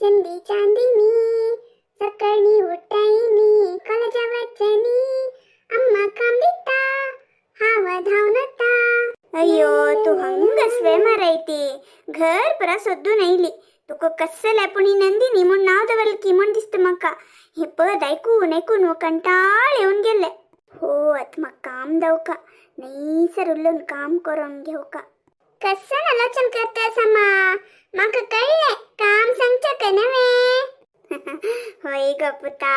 चंदी चांदिनी सकाळी उठायनी कॉलेजा वचनी अम्मा काम दिता हांव धांवनता. अय्यो, तूं हंग मारायती घर परा सोदून आयली. तुका कसले पुणी नंदिनी म्हूण नांव दवरलें की म्हूण दिसता म्हाका. हे पद ऐकून ऐकून कंटाळ येवन गेले. हो, आतां म्हाका काम दवका नैसर उलोवन काम करून घेवका. कसं आलोचन करता समा, म्हाका कळ्ळें, काम सांगचें नव्हे. होय गो पुता,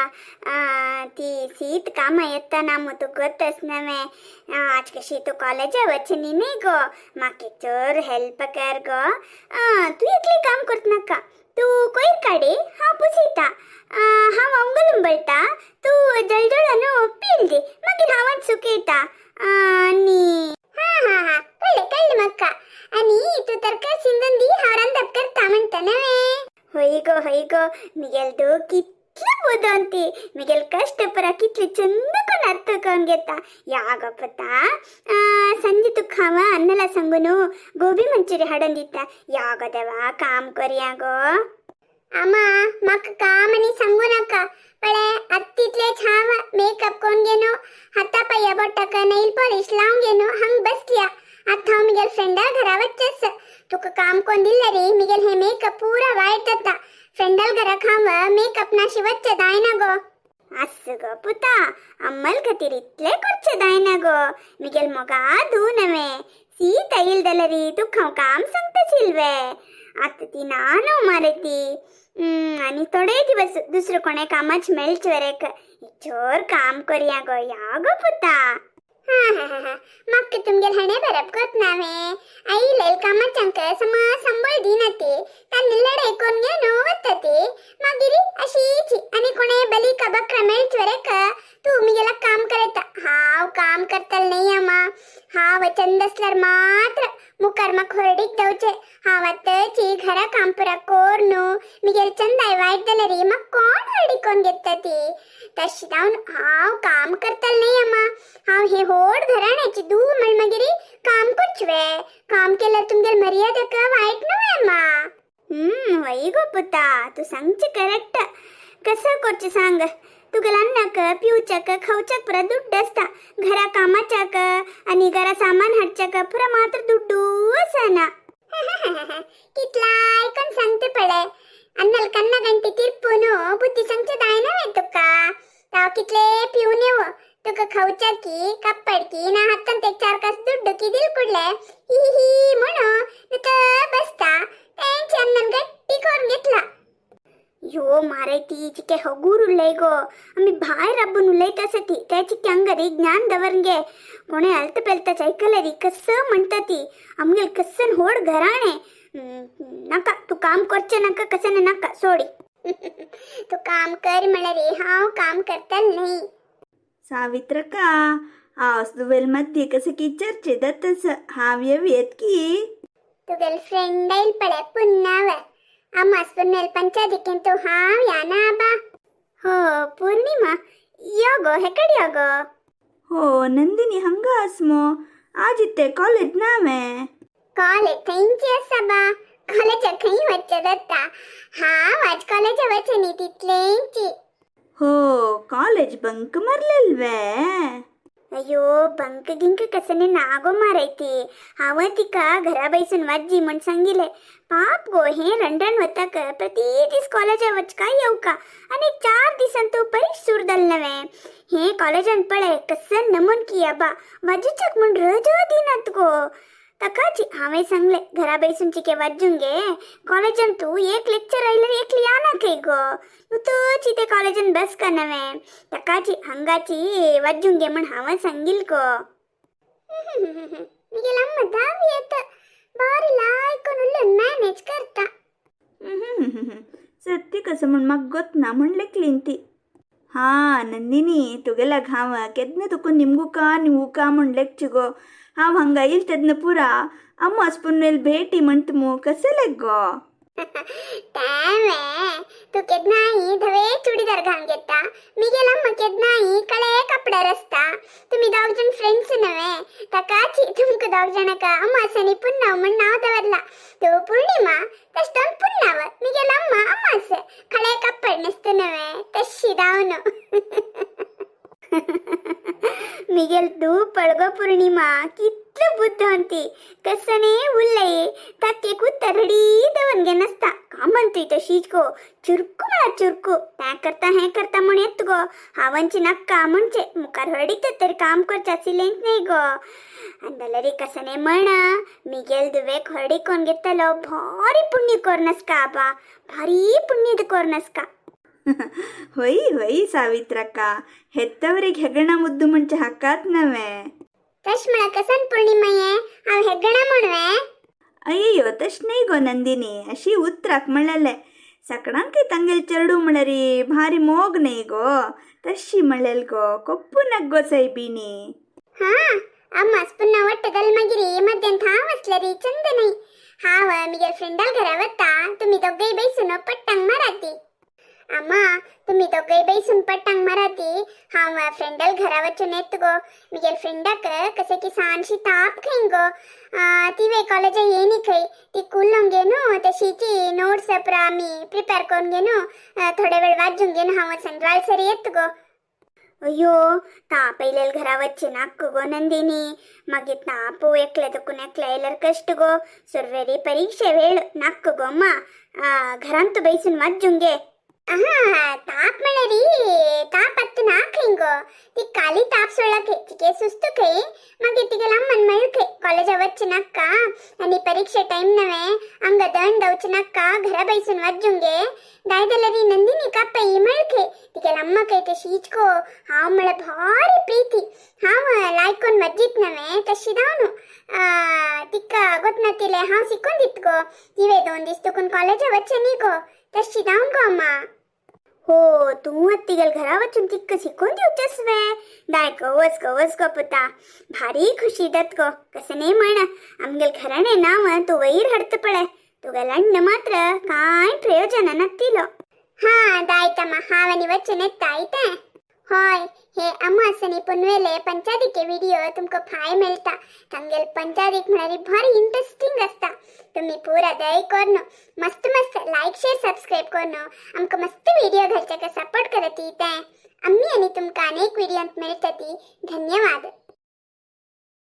ती सीत कामां येतना मग तूं करतस नव्हे. आज कशी तूं कॉलेजा वचनी न्ही गो, म्हाका चड हेल्प कर गो. तूं एकली काम करत नाका. तूं कोयर काडी, हांव पुसयता. हांव अंगल उंबळटा, तूं जळजळान पील दी, मागीर हांवच सुकयता. आनी हा हा हा, कळ्ळें कळ्ळें म्हाका. आनी तूं तरकारी शिंदून दी, हांव रांदप करता म्हणटा नव्हे. होय गो, होय गो. मिगेल तूं कितले बुदवंती. मिगेल कष्ट परा कितले चंद कोण अर्थ करून घेता. या गो पुता, संजे तुका हांव अन्नला सांगून गोबी मंचुरी हाडून दिता. या गो देवा, काम करया गो. आमा, म्हाका काम आनी सांगू नाका. पळे, आत्तितलेच हांव मेकअप करून घेनो, हाता पाया बोटाक नैल पॉलिश लावन घेनो हांग बसल्या. आतां हांव मिगेल फ्रेंडा घरा वचस. तुका काम कोण दिल्ले रे, मिगेल हे मेकअप पुरा वायट जाता. फ्रेंडाल घराक हांव मेकअप नाशी वच्चे जायना गो. आस्स गो पुता, अम्मल खातीर इतले करचे जायना गो. मिगेल मोगा धू नव्हे. सीत येईल जाल्यार तुका हांव काम सांगता सिल्वे. आतां ती ना न्हू मारती. आनी थोडे दिवस दुसरं कोणे कामाच मेळचे वरेक चोर काम करया गो. या गो पुता. हा हा हा हा, म्हाका तुमगेल हाणे बरप कोत ना वे. आईलेल कामाच्यांक समा संबळ दिना ती. तान्नी लढाई करून घेवन वता ती. मागीर अशीची आनी कोणे बली का बकरा मेळचे वरेक तूं मिगेला काम करता. हांव काम करतल न्ही अम्मा. हांव चंद आसल्यार मात्र मुखार म्हाका होरडीक जावचें. हांव आतांची घरा काम पुरा कोर न्हू. मिगेल चंदाय वायट जाल्यार म्हाका कोण होरडीक कोण घेता ती. तशें जावन हांव काम करतल न्ही अम्मा. हांव हे होड घराण्याची धूव म्हण मागीर काम करचें वे. काम केल्यार तुमगेल मर्यादा वायट न्हय अम्मा. हम्म, वय गो पुता, तूं सांगचें करेक्ट. कसं करचें सांग. तुगेल्या अन्नाक पिवच्याक खावच्याक पुरा दुड्ड आसता. घरा कामाच्याक आनी घरा सामान हाडच्याक पुरा मात्र दुड्डू आसना. कितला आयकून सांगते पळे. अन्नल कन्न गंटी तिरपून बुद्धी सांगचे जायना वे तुका. ताव कितले पिवन येव, तुका खावच्याकी कप्पडकी ना हातान ते चार कास दुड्ड की दिल कुडले ही ही म्हणून बसता. तेंचे अन्नन गट्टी करून घेतला. यो मारैती, चिके हगूर उल्लय गो. आमी भायर राबून उलयत आसा ती. त्या चिके अंगरी ज्ञान दवरंगे. कोणे अल्त पेलताच ऐकलं कसं म्हणता ती. आमगेल कसन होड घराणे. नाका, तू काम करचे नाका, कसं नाका, सोडी. तू काम कर म्हणले, हांव काम करतल नाही. सावित्रका, आज मध्ये कसं की चर्चे जातस. हांव येवयेत की. तुगेल फ्रेंड आयल पळे पुन्हा. अम्मास पुन्नेल पंचादिकेन तू हांव याना आबा. हो पौर्णिमा, यो गो, हेकड यो गो. हो नंदिनी, हंगा आसमो. आज इत्ते कॉलेज नावे? कॉलेज थंयची आसा बा. कॉलेज खंय वच्चें जाता. हांव आज कॉलेज वचनी तितलेंची. हो, कॉलेज बंक मारलेल वे? अय्यो, बंक गिंक कसने नागो मारायती. हांव तिका घरा बैसून वाजी म्हण सांगिले. पाप गो, हे रणरण वताक प्रति दीस कॉलेजा वचका येवका. आनी 4 दिसान तूं परीक्ष सुरू जाल नव्हे. हे कॉलेजान पळय कसं नमून की आबा वाजूच्याक म्हण रजो दिनात गो. ताकाची हांवें सांगले, घरा बैसून चिके वाजून गे. कॉलेजान तूं एक लेक्चर आयल्यार एकली याना खंय गो. तूं ते कॉलेजान बस का नव्हे. ताकाची हांगाची वाजून घे म्हण हांवें सांगील गो. मिगेल अम्मा दावी येत बारी लायकून उल्लून मॅनेज करता. सत्य कसं म्हण म्हाका गोत ना म्हण लेखलीन ती. हा नंदिनी, तुगेल्या हांव केन्ना तुका निमगुका निमगुका म्हण लेखची गो. हांव हांगा येयल तेन्ना पुरा अम्मास पुन्नेल भेटी म्हणत मू. कसें लेक गो? तेवे तू केन्नाय धवे चुडीदार घालून घेता, मिगेल अम्मा केन्नाय काळे कपड्यार आसता. तुमी दोग जण फ्रेंड्स नव्हे. ताकाची तुमकां दोग जाणांक अम्मास आनी पुन्नाव म्हण नांव दवरला. तूं पूर्णिमा, तशें पुन्नाव, मिगेल अम्मा अम्मास. मिगेल धूव पळगो पूर्णिमा कितलो बुद्धवंती कसने उल्लये ताके कुत्तर दवनगे नसता का म्हणतोय तशीच गो चुरकू मला चुरकू त्या करता हें करता म्हण येत गो हांवांची नाक्का म्हणजे मुखार हडीत तरी काम करता सिलेंत नाही गो अंदलरी कसने म्हण मिगेल दुवेक हरडी कोण घेतलो भारी पुण्य कोरनस्का आबा भारी पुण्यದ कोरनस्का. ಹೊಯ್ ಹೊಯ್ ಸಾವಿತ್ರಕ್ಕ, ಹೆತ್ತವರಿಗೆ ಹೆಗಣ ಮುದ್ದು ಮುಂಚೆ ಹಕ್ಕಾತ್ ನವೆ. ತಶ್ ಮಳ ಕಸನ್ ಪೂರ್ಣಿಮಯೇ ಅವ್ ಹೆಗ್ಗಣ म्हणवे. ಅಯ್ಯಯ್ಯೋ, ತಶ್ ಗೋ ನಂದಿನಿ, ಅಶಿ ಉತ್ತರಾಕ್ ಮಳ್ಳಲೆ ಸಕಣಂಕೆ ತಂಗೆಲ್ ಚರಡು ಮಳರಿ ಭಾರಿ ಮೋಗ್ ನೈಗೋ ತಶಿ ಮಳೆಲ್ಗೋ ಕೊಪ್ಪು ನಗ್ಗೋ ಸೈಬೀನಿ. ಹಾ ಅಮ್ಮ ಸ್ಪುನ್ನ ಒಟ್ಟದಲ್ ಮಗಿರಿ ಮಧ್ಯಾಹ್ನ ಹಾವಸ್ಲರಿ ಚಂದ ನೈ हाव मिगेल फ्रेंडाल घरा वता तुम्ही दोघे बैसून पट्टांग माराती. अम्मा तुम्ही दोघे बैसून पट्टांग माराती. हांव फ्रेंडाल घरा वचून येत गो. मिगेल फ्रेंडाक कसे की सानशी ताप खंय गो. तिवे कॉलेज येनी खंय ती कुल्लोंग घेनु तशीची नोट्स प्रा आमी प्रिपेअर करून घेनु थोडे वेळ वाचून घेनु हांव संजवाल सरी येत गो. अय्यो ताप येयलेल घरा वच्चे नाक्क गो नंदिनी. मागीर ताप एकले दुखून एकले येयल्यार कश्ट गो. सुरवेरी परीक्षे वेळ नाक्क गो अम्मा. घरांत बैसून वाचूंक गे. आहा ताप म्हळ्यारी ताप आत्त ना खंय गो. ती काली ताप सोडला खंय तिके सुस्त खंय. मागीर तिगे अम्मान मेळ खंय कॉलेजा वच्चे नाक्का आनी परीक्षे टायम नवे अंग दंड दवचे नाक्का घरा बैसून वाचूंक गे. दायदलरी नंदिनी कापई मेळ खंय तिगे अम्मा खंय तशीच गो. हांव म्हळ्यार भारी प्रीती. हांव लायकोन वज्जीत नवे तशी जावन तिका गोतनातिले हांव शिकून दित गो. तिवे 2 दीस तुकून कॉलेजा वच्चे न्ही गो तशी जावन गो अम्मा. हो तूं अत्तिगल घरा वचून तिक्क शिकून दिवचेस वे. दाय गो वच गो वच गो पुता. भारी खुशी दत गो. कसे नाही म्हण आमगेल घराणे नाव तूं वयर हाडत पळय. तुगेल अण्ण मात्र कांय प्रयोजन नातिलो. हा दायतम्मा हांव आनी वचून येता आयते. हय हे अमासनी पुनवेले पंचादिके व्हिडिओ तुमकां फाय मेळटा. तांगेल पंचादीक म्हळ्यार भारी इंट्रस्टिंग आसता. तुम्ही पुरा दय करून मस्त मस्त लायक शेअर सबस्क्राईब करून आमकां मस्त व्हिडिओ घालच्याक सपोर्ट करत ते. आम्ही आनी तुमकां अनेक व्हिडिओंत मेळटती. धन्यवाद.